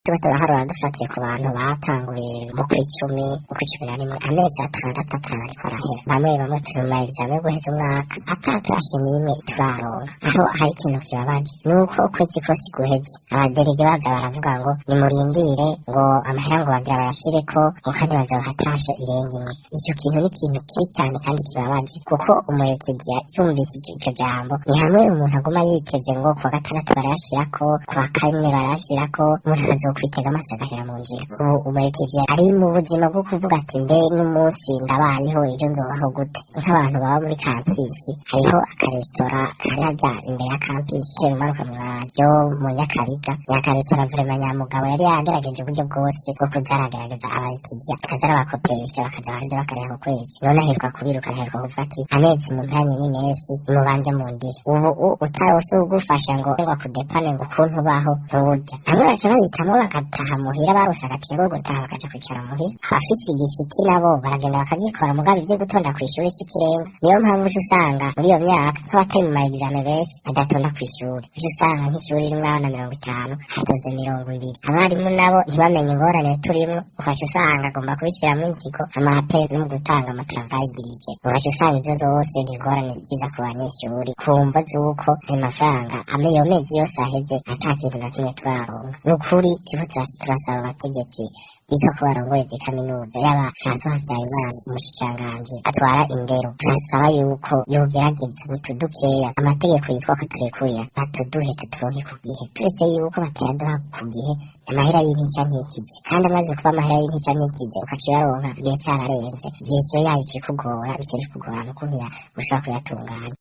Tuba turaharura dufatiye ku bantu batanguye mu kw'icumi, mu kw'icumi na rimwe, amezi 6 5 ariko arahera. Bamwe bamwe turi mu ma examen yo guheza umwaka, ata tranche n'imwe turaronka. Aho hari ikintu kibabaje nuko ukwezi kose guheze, aba délégués baza baravuga ngo nimurindire, ngo amahera ngo bagira bayashireko, ngo kandi bazoha tranche irenga imwe. Ico kintu ni ikintu kibi cyane kandi kibabaje, kuko umu étudiant yumvise iryo jambo, ni hamwe umuntu aguma yiteze ngo kuwa gatandatu barayashirako, kuwa kane barayashirako, umuntu azokwitega amaso agahera mu nzira. Ubu umu étudiant ari mu buzima bwo kuvuga ati: "Mbe n'umunsi ndabayeho, ejo nzobaho gute?" Nk'abantu baba muri campus, hariho akaresitora kari harya imbere ya campus, umanuka mw'ibarabara ryo mu Nyakabiga. Nyaka resitora vraiment, nyamugabo yari yagerageje uburyo bwose bwo kuza aragerageza aba étudiants, akaza arabakopesha, bakaza bararya, bakariha ku kwezi. None aheruka kubirukana, aheruka kuvuga ati: "Amezi mumperanye ni menshi, mubanze mundire." Ubu utarose ugufasha ngo akudépanne, ngo ukuntu ubaho, nturya. Bamwe baca bahitamwo bagataha muhira, barose agatike ko gutaha, bakaja kwicara muhira. Abafise igisiti nabo baragenda bakagikora, mugabo ivyo gutonda kw'ishuri si ikirenga. Niyo mpamvu uca usanga muri iyo myaka nk'abatari mu ma examens benshi badatonda kw'ishuri. Uca usanga nk'ishuri ririmwo abana 50, hatoze 20. Abarimu nabo ntibamenye ingorane turimwo, ukaca usanga agomba kubishiramwo inzigo amape no mu gutanga ama travail dirigé. Ukaca usanga izo zose ni ingorane ziza ku banyeshuri ku mvo z'uko ayo mafaranga iyo mezi yose aheze ata kintu na kimwe turaronka. Ni ukuri turiko turasaba abategetsi bitwa ko barongoye izi kaminuza, yaba François Habyarimana, umushikiranganji atwara indero, turasaba yuko yogerageza utudukeya amategeko yitwa ko turekuye batuduhe, tuturonke ku gihe. Turetse yuko batayaduha ku gihe, amahera y'intica ntikize, kandi amaze kuba amahera y'intica ntikize, ukaca uyaronka igihe cararenze, gestion yayo ikikugora, bice bikugora n'ukuntu ushobora kuyatunganya.